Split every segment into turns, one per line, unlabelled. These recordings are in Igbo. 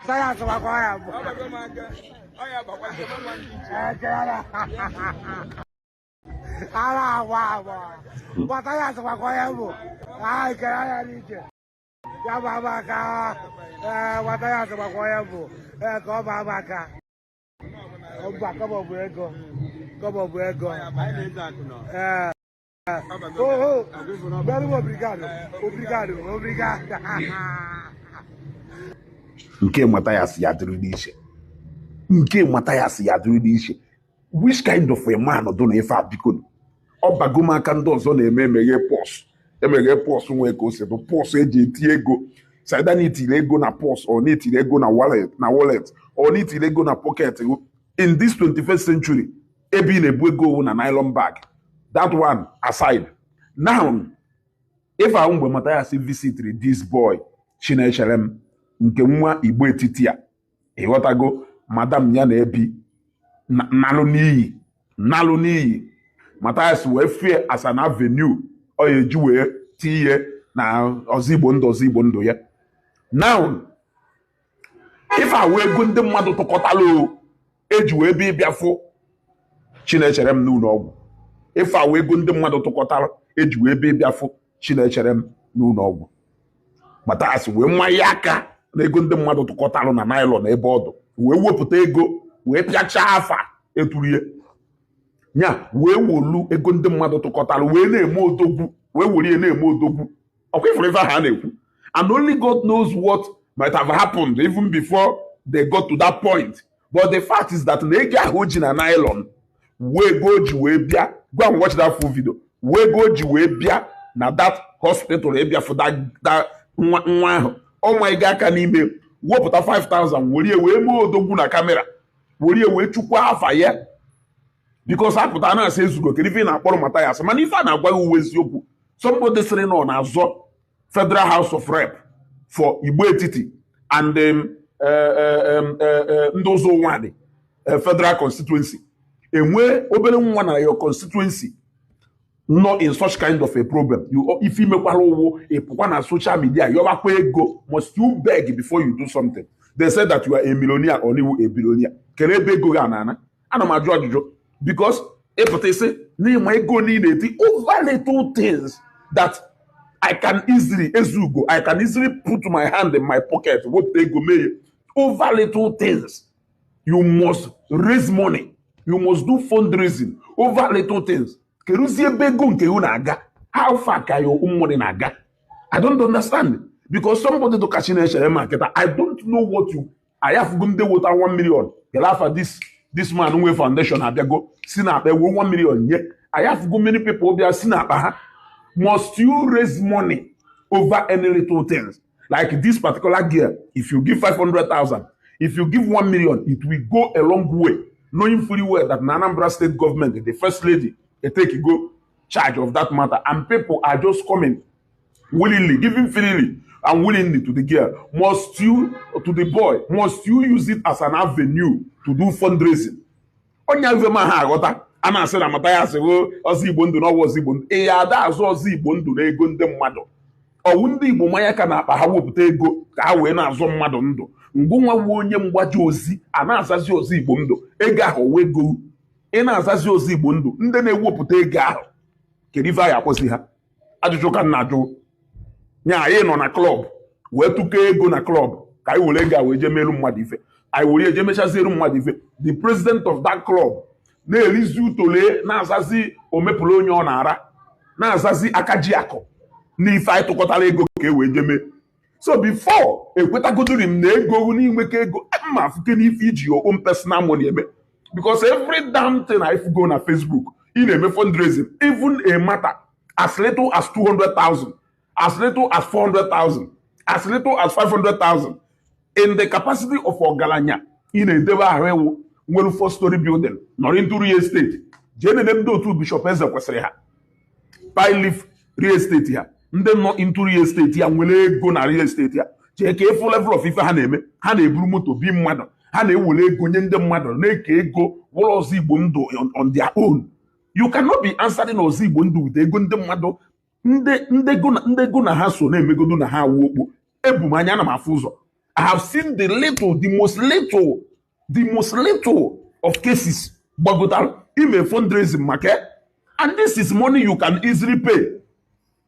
Mathias makwa ya bụ.
Ọ bago m aka. Ọ ya bakwa nke m nwa ndị iche.
Ekele. Ara agba agba. Mathias makwa ya bụ. Ah, ekele ya n'iche. Ya bụ ama aka. Ee, Mathias makwa ya bụ. Ee, ka ọ bụ ama aka. Mba, kọbọ bụ ego. Kọbọ bụ ego.
Anyị na-eze akụ nọ.
Ee.
Ọ bago m
Oh, oh.
aka. Agwa ịfụ na ọ
Bẹ́ẹ̀ni, obrigado. Obrigado. Obrigado.
Nke Mathias ya dịrị n'iche, nke Mathias ya dịrị n'iche. Which kind of a man do na ife a? Biko, ọ bago m aka. Ndị ọzọ na-eme emeghe purse, emeghe purse nwee ka o si bụ purse eji eti ego saida na itiri ego na purse, ọ na-etiri ego na wallet, na wallet, ọ na-etiri ego na pocket. In this 21st century, ebe ị na-ebu ego owu na nylon bag. That one aside, now ife ahụ mgbe Mathias visitiri this boy Chinechere m nke nwa Igbo etiti a, ịghọtago, madam ya na-ebi nalụ n'iyi, nalụ n'iyi. Mathias wee fie as an avenue ọ ya eji wee tinye na ọzọ Igbo ndụ, ọzọ Igbo ndụ ya. Now ife awụ ego ndị mmadụ tụkọtala o eji wee bịa ịbịa fụ Chinechere m n'ụlọ ọgwụ. Ife awụ ego ndị mmadụ tụkọtara eji wee bịa ịbịa fụ Chinechere m n'ụlọ ọgwụ. Mathias wee mmanye aka na ego ndị mmadụ tụkọtarụ na nylon ebe ọdụ, wee wepụta ego, wee pịachaa afa eturie nya, wee wolu ego ndị mmadụ tụkọtara wee na-eme odogwu, wee were ya na-eme odogwu. Ọkwa ifuru ife ahụ a na-ekwu, and only God knows what might have happened even before they got to that point, but the fact is that na ego ahụ o ji na nylon wee ego o ji wee bịa. Go and watch that full video. Wee ego o ji wee bịa na that hospital ịbịa fụ that nwa nwa ahụ. Ọnwa ịga aka n'ime wepụta 5000, were wee mee odogwu na camera, were wee chukwa afa ya, because apụta na-asị ezugo. Kedu ife ị na-akpọrọ Mathias? Mana ife a na-agwa gị uwe eziokwu. Somebody sịrị na ọ na-azọ Federal House of Rep for Igbo Etiti and ndị ụzọ nwadị federal constituency, enwee obere nwa na your constituency nọ in such kind of a problem, you, if imekwara ụwụ ịpụkwa na social media yọbakwa ego. Must you beg before you do something? They said that you are a millionaire or niwu a billionaire. Kere ebe ego gị a na-ana? Ana m ajụ ajụjụ because ịpụta isi n'ịma ego niile eti over little things that I can easily, ezugo, I can easily put my hand in my pocket, wepụta ego mee ya. Over little things you must raise money, you must do fundraising over little things. Keruzie ebe ego nke unu na-aga? How far ka your own money na-aga? I don't understand, because somebody to Chinechere ma kịta, I don't know what you ayafugo. Ndị wota 1 million kele afa this man nwe foundation abịago si na akpa ewu 1 million nye. Ayafugo many people bịa si na akpa ha. Must you raise money over any little things? Like this particular girl, if you give 500,000, if you give 1 million, it will go a long way, knowing fully well that na Anambra State government, the first lady, they take go charge of that matter, and people are just coming willingly, giving freely and willingly to the girl. Must you, to the boy, must you use it as an avenue to do fundraising? Onye ife ma ha aghọta a na-asị na Mathias bụ ọzọ Igbo ndụ n'ọwa ọzọ Igbo ndụ. Ị ya ada azụ ọzọ Igbo ndụ na ego ndị mmadụ? Ọwụ ndị Igbo manya ka na-akpa ha wepụta ego ka ha wee na-azụ mmadụ ndụ. Ngụ nwa wu onye mgbaji ozi a na-azazi ọzọ Igbo ndụ, ego ahụ owe ego ị na-azazi ọzọ Igbo ndụ. Ndị na-ewepụta ego ahụ, kedu ife anyị akpọzi ha? Ajụjụ ka m na-ajụ nya. Anyị nọ na club wee tụkọ ego na club ka anyị were ego a wee jee meelu mmadụ ife, anyị were eje mechaziere mmadụ ife. The president of that club na-erizi utole, na-azazi omepụrụ onye ọ na-ara, na-azazi aka ji akụ n'ife anyị tụkọtara ego ka e wee jee mee. So before ekwetagodori m na ego n'inwekọ ego mma afụke n'ife iji your own personal money eme, because every damn thing I go na Facebook ị na-eme fundraising, even a matter as little as 200,000, as little as 400,000, as little as 500,000, in the capacity of ọgaranya ị na-edebe ahụ ewu nwere four story building nọrọ into real estate. Jee nene ndị otu Bishop Eze kwesịrị ha pine leaf real estate ha. Ndị nọ into real estate ya nwere ego na real estate ya, jee ka efu level of ife ha na-eme. Ha na-eburu moto bi mmadụ, ha na-ewere ego nye ndị mmadụ, na-eke ego wụrụ ọzọ Igbo ndụ on their own. You cannot be answering ọzọ Igbo ndụ with ego ndị mmadụ. Ndị ego na ha so na-emegodo na ha awụ okpo ebu m anya, ana m afụ ụzọ. I have seen the little, the most little, the most little of cases gbagotara ime fundraising maka ya. And this is money you can easily pay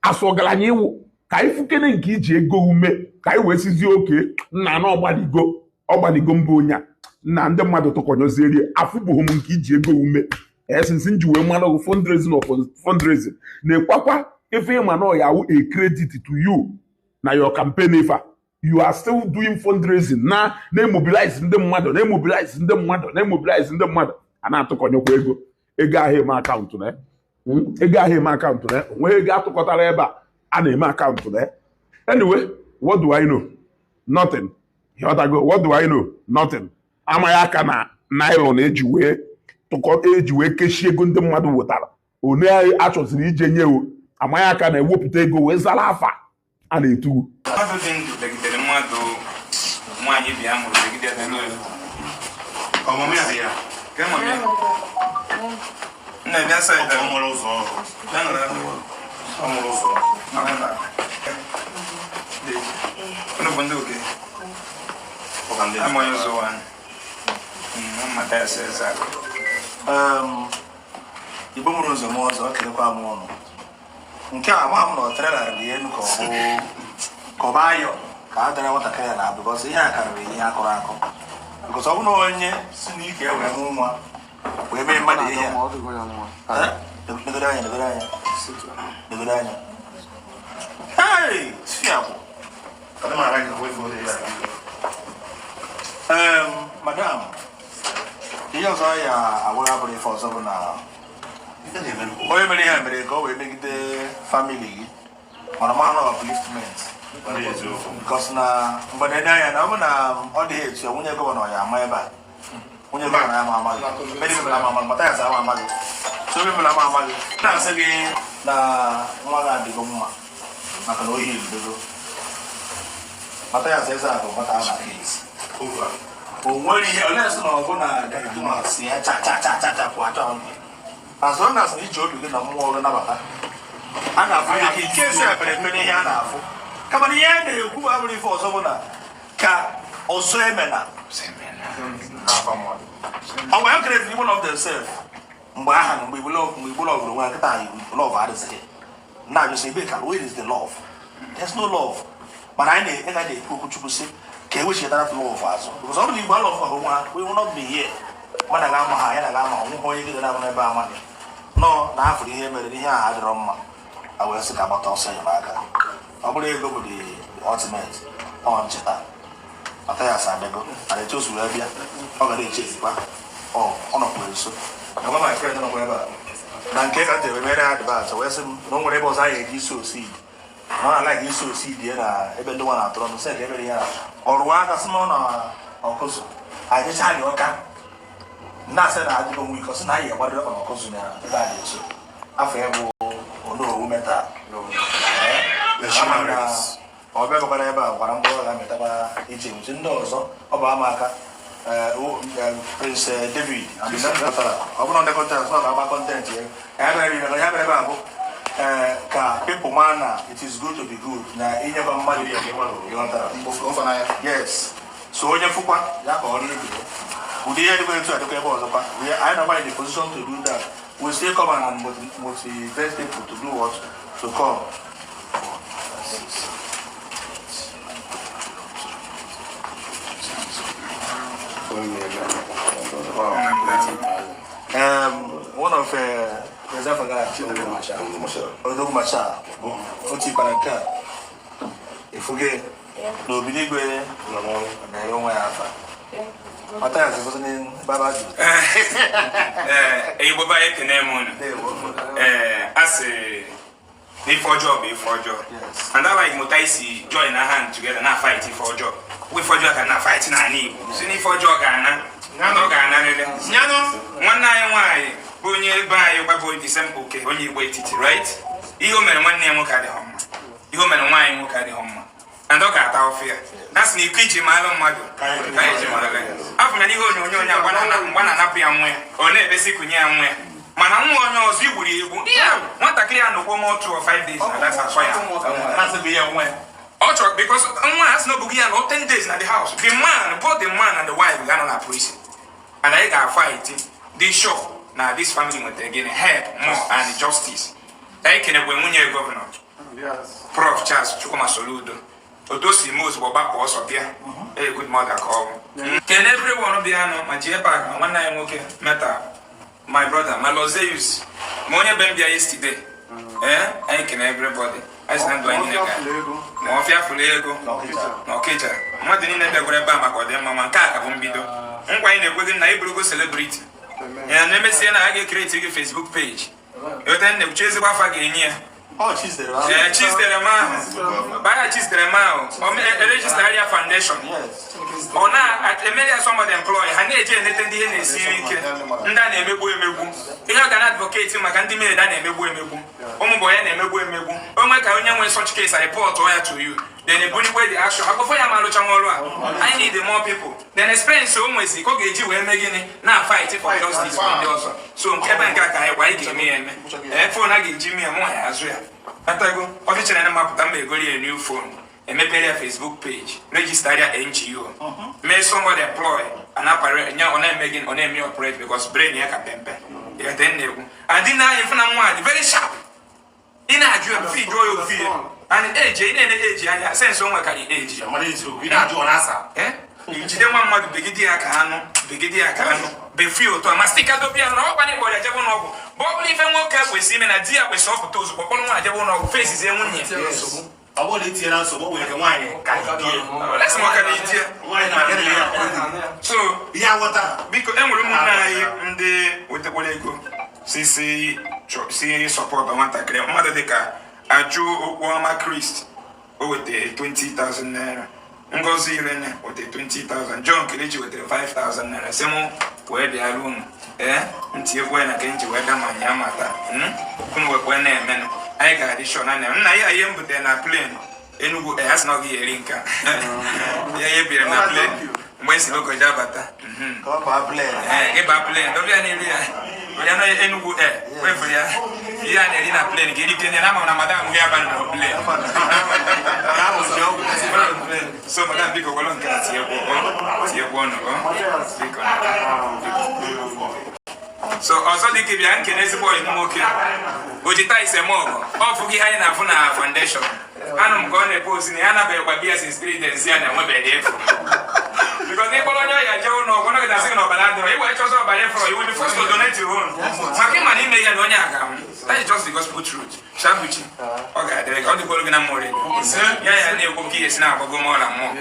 as ọgaranya iwu ka anyị fukene nke iji ego ume ka anyị wee sizie oke nna na ọgbaligo ọgbaligo mbụ onye a na ndị mmadụ tụkọnyezie afụbụghị m nke iji ego ume esinsi nji wee mara ọgụ fundraising of fundraising na-ekwakwa ife ịma na ọya wụ a credit to you na your campaign ife a you are still doing fundraising na na-emobilize ndị mmadụ, na-emobilize ndị mmadụ, na-emobilize ndị mmadụ, a na-atụkọnyekwa ego ego ahụ eme account na ego ahụ eme account na onweghị ego atụkọtara ebe a a na-eme account na. Anyway, what do I know? Nothing. Ịghọtago? What do I know? Nothing. Amaghị aka na nylon eji wee tụkọ eji wee kechie ego ndị mmadụ wetara one achọziri ije nye o amaghị aka na-ewepụta ego wee zara afa a na-etu.
Mmadụ dị ndụ megidere mmadụ nwaanyị bịa mụrụ megide ya n'elu.
Ọmụmụ ya dị ya.
Ke mụrụ ya? Nna bịa side a.
Ọ mụrụ ụzọ ọrụ.
Bịa nọrọ ebe a.
Ọ mụrụ ụzọ.
Nọrọ ebe a. Dị. Unu bụ ndị oke?
Ọ ka ndị
Ama onye ụzọ ụwa. Mmata ya sị eze akụ.
Igbo mụrụ ụzọ m ọzọ kelekwa m ọnụ nke a ama m na ọ trela dị elu ka ọ bụ ka ọ bụ ayọ ka a dara nwatakịrị ya na because ihe a karịrị ihe akọrọ akọ because ọ bụrụ na onye si n'ike wee mụ nwa wee mee mmadụ ihe a. Eh? Legodo anya, legodo anya, legodo anya. Hey! Si akwụ. Madam, ihe ọzọ ya agwara abụrụ ife ọzọ bụ na onye mere ihe a mere ka o wee megide family gị mana ma na upliftment because na mgbe na-ene anya na ọ bụ na ọ dịghị etu ya nwunye governor ya ama ebe a nwunye governor ya ama amaghị many people ama amaghị Mathias ama amaghị so many people ama amaghị na-asị gị na nwa gị adịgo mma maka na ohi ebidogo. Mathias Ezeaku nwata a na o nwere ihe ole sị na ọ bụ na duma si ya cha cha cha cha cha kwụ achọ ndụ azụ na asị na iji obi gị na mmụọ gị nabata a na-afụ ya ka ike esi ebere ekpere ihe a na-afụ kama na ihe a na-ekwu bụ abụrụ ife ọzọ bụ na ka ọzọ emena ọ gwa ya create Igbo love themselves mgbe aha mgbe Igbo love mgbe Igbo love onwe ha kịta Igbo love adịghị na-ajụ sị ebe ka where is the love? There's no love. Mana anyị na-ega na-ekwu okwu Chukwu sị ka e wechitara love azụ because ọ bụrụ na Igbo love ha onwe ha, we will not be here. Mmadụ ga-ama ha ya na ga-ama ha onwe onye gị na-abụ n'ebe amaghị nọ na afụrụ ihe mere na ihe ahụ adịrọ mma a wee sị ka agbata ọsọ enyemaka ọ bụrụ ego bụ the ultimate ọ ncheta Mathias abịago mana etu o si wee bịa ọ gara echezikwa ọ ọ nọkwa nso na my friend nọkwa ebe a na nke ka ntị mere ha advance wee sị m na o nwere ebe ọzọ anyị eji isi osi na ọ na-alaghị isi osi dị na ebe ndị nwa na-atụrụ ọnụ sị ka emere ya ọrụ aka sị na ọ na ọkụzụ anyị jecha anyị ọka na-asị na adịgo nwe ike ọ sị na anyị agbado ọkụzụ na ebe a dị nso afọ ya bụ Onowu Metal. Ọ bịa bịakwara ebe a gwara mkpụrụ ọ ga-amịtakwa iche nche ndị ọzọ ọ bụ ama aka Prince David ọ bụrụ ndị content ọ ga-agba content ya ya bịara ya bịara ebe a bụ ka people ma na it is good to be good na inyekwa mmadụ ịghọtara. Yes, so onye fụkwa ya ka ọrụ ibe ya ụdị ihe dịkwa etu a dịkwa ebe ọzọkwa. We are not in the position to do that. We still come and motivate people to do what? To come. One of Ezefaga Odogwu Marshal o tikwara nke a efuge na Obiligwe na-ere onwe ya afa Mathias gosi baba jụ.
Ee, Igbo be anyị, ekene m unu. Ee, a sị na ife ọjọọ bụ ife ọjọọ. And that like mụta isi join na hand together na fight ife ọjọọ bụ ife ọjọọ ka na fight n'ala Igbo si na ife ọjọọ ga-ana na ọ ga-anarịrị. Nwanne anyị nwaanyị bụ onye be anyị gbabụ Disemba oke onye Igbo etiti, right? Ihe o mere nwanne ya nwoke adịghị mma, ihe o mere nwaanyị nwoke adịghị mma and ọ ga-ata ofe ya na sị na iko iji maalụ mmadụ ka anyị ji mara ya. Afọ na ihe onyonyo onye mgbe na-anapụ ya nwa ya ọ na-ebesi kunye ya nwa ya mana nwa onye ọzọ igburu ya egbu nwatakịrị ya nọkwo m 2 or 5 days na dasa asọ ya
na-asị bụ ihe nwe
Ọ chọrọ because nwa a sị na obughị ya nọ 10 days na the house. The man, both the man and the wife ga-anọ na prison, and anyị ga-fight dị sure na this family nwetara gịnị? Help more and justice. Anyị kenekwe nwunye governor, Prof Charles Chukwuma Soludo, otu o si mee ozugbo gbapụ ọsọ bịa. A good mother ka ọ bụ. Kene everyone bịanụ, ma jie park, ma nwanne anyị nwoke Meta, my brother, ma Lozeus, ma onye be m bịa yesterday. Ee, anyị kene everybody. Anyị sị na ndụ anyị niile ga ma ọfịa fụrụ ego na Ọkịja. Mmadụ niile bịagwara ebe a maka ọdịmma, ma nke a ka bụ mbido. Nkwa anyị na-ekwe gị na ịbụrụgo celebrity ya na emesie na a ga-ecreate gị Facebook page. Eweta nne uche ezigbo afa ga-enye ya.
Ọ Chizdere.
Ee, Chizdere m ahụ baya, Chizdere m ahụ o ya foundation. Ọ na-emere ya somebody employ, ha na-eji enete ndị ihe na-esiri ike, ndị a na-emegbu emegbu. Ihe ọ ga na advocate maka ndị maid a na-emegbu emegbu, ụmụ boy na-emegbu emegbu. Onwe ka onye nwe such case, report ya to you, then ebunikwe the action akụfọ ya ma alụcha nwa ọrụ a. I need more people. Then experience o nwezi ka ọ ga-eji wee mee gịnị na fight for justice for ndị ọzọ. So nke ebe nke a ka anyị gwa anyị ga-eme ya eme. Ee, phone a ga-eji mee ya, mụ ya azụ ya atago. Ọ dịchara na mapụta mma, egori ya new phone, emepere ya Facebook page, register ya NGO, mee somebody employ and apare nya. Ọ na-eme gịnị? Ọ na-eme operate because brain ya ka pempe ya te na-ekwu and na anyị fụ na nwa dị very sharp. Ị na-ajụ ya before jụọ ya ofu ihe and age ị na-ene age anya sense o nwekarị age.
Mara eziokwu, ị na-ajụ, ọ na-asa.
Eh? Jide nwa mmadụ, begide ya ka anụ, begide ya ka anụ befu ụtọ ma sị ka dobe ya na ọkwa n'ịkpọrọ ya jebe ụlọọgwụ bụ ọ bụrụ ife nwoke kwesịrị ime na di ya kwesịrị ọpụta ozugbo kpọrọ nwa jebe ụlọọgwụ fesizie nwunye ya.
Ọ bụrụ na itinye na nsogbu, o nwere ike nwaanyị ka di ya.
Lesị maka na itie.
Nwaanyị na-abịa na ya.
So
ihe aghọta.
Biko, e nwere ụmụnne anyị ndị wetakwara ego si support nwatakịrị mmadụ dịka Ajụ Okwuọma Christ, o wetara 20,000 naira. Ngozi Irene wetara 20,000. John Kelechi wetara 5,000 naira, si mụ wee bịara unu. Ee, ntinyekwa ya na ka nji wee bịa ma nya mata unu wekwe na-emenụ. Anyị ga-adị sure na nna ya ihe m butere na plane Enugu. Ee, a sị na ọ gaghị eri nke a ya ihe biri m na plane mgbe m si Lokoja bata.
Ka ọ baa plane.
Ee, ịba plane dọbịa na-eri ya onye nọ Enugu e wefuru ya ihe a na-eri na plane ka erike na ama m na madam ya aba na plane. So madam, biko, gwalụ nke a tinyekwu ọ tinyekwu ọnụ ọ biko. So ọzọ dị ka bịa nkene ezigbo ọyị m nwoke o ji taa ise mọgụ ọ fụghị ihe anyị na-afụ na foundation. Anụ m ka ọ na-epost na ya anabeghịkwa biya since 3 days ya na-enwebeghị efu because ịkpọrọ onye ọya jee ụlọ ọgwụ nọgide asị gị na ọbara adịrọ, iwe chọsọ ọbara ịfọrọ, you will be forced to donate your own maka ịma na ime ya na onye a ga-anwụ. That is just the gospel truth. Shabuchi, ọ ga-adịrị gị, ọ dịkwara gị na mmụọ ya ya na-ekwu ka ihe si na-agbago m ọla mmụọ.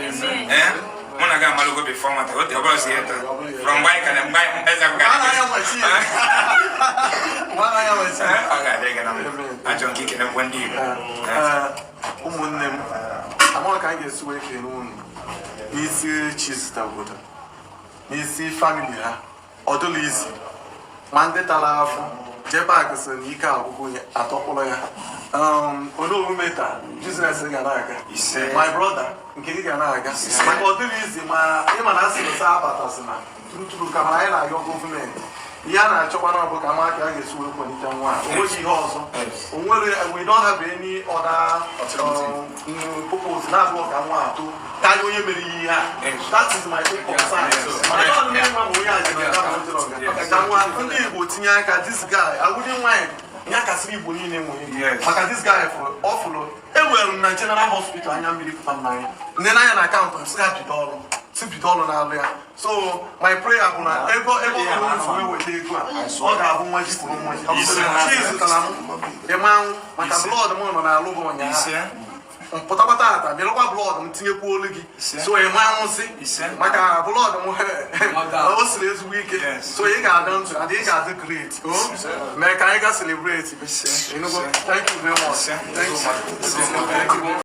Ee, mụ na gị amalụgo before nwata ote ọ bụrụ si ya taa from mgbe anyị ka na mgbe anyị eze agụ ọ ga-adịrị gị na mma. Achọ nke ikenekwe ndị Igbo.
Ee, ụmụnne m, amaghị ka anyị ga-esi wee kene unu n'isi Chizitagodo, n'isi family ha. Ọ dịla isi ma ndị tara afụ jebe sị na ike agwụgwụ ya atọkpụrụ ya. Onowu taa business ga na-aga.
Ise.
My brother, nke gị ga na-aga maka ọ dịrị izi ma ịma na asịrị sa abatasị na turuturu kama anyị na-ayọ gọọmenti. Ihe a na-achọkwa na ọ bụ ka ama ka a ga-esi wee kwalite nwa a. O nweghị ihe ọzọ o nwere. We don't have any other purpose na-abụghị ka nwa atọ karịa onye mere ihe a. That is my own concern. Mana ọ dị mma ma onye a jere nga ma o jere ọga ka nwa ndị Igbo tinye aka. This guy, I wouldn't mind ya kasịrị Igbo niile nwe maka this guy fụrụ ọ fụrụ enwere m na general hospital anya mmiri pụta m n'anya nne n'anya na account m sị ha bido ọrụ, si bido ọrụ na-alụ ya. So my prayer bụ na ego ebe ọ bụla unu wee weta ego a, ọ ga-abụ nwa ji kwuru nwa ji. Chi zụtara m ịma anwụ maka blood m nọ n'alụ bụ ụnyaahụ mpụtakwa tata bịarụkwa blood m tinyekwa olu gị. So ịma anwụsị maka blood m o siri ezigbo ike. So ị ga-adị ndụ and ị ga-adị great. O mee ka anyị ga celebrate. Enugu, thank you very much. Thank you. Thank you.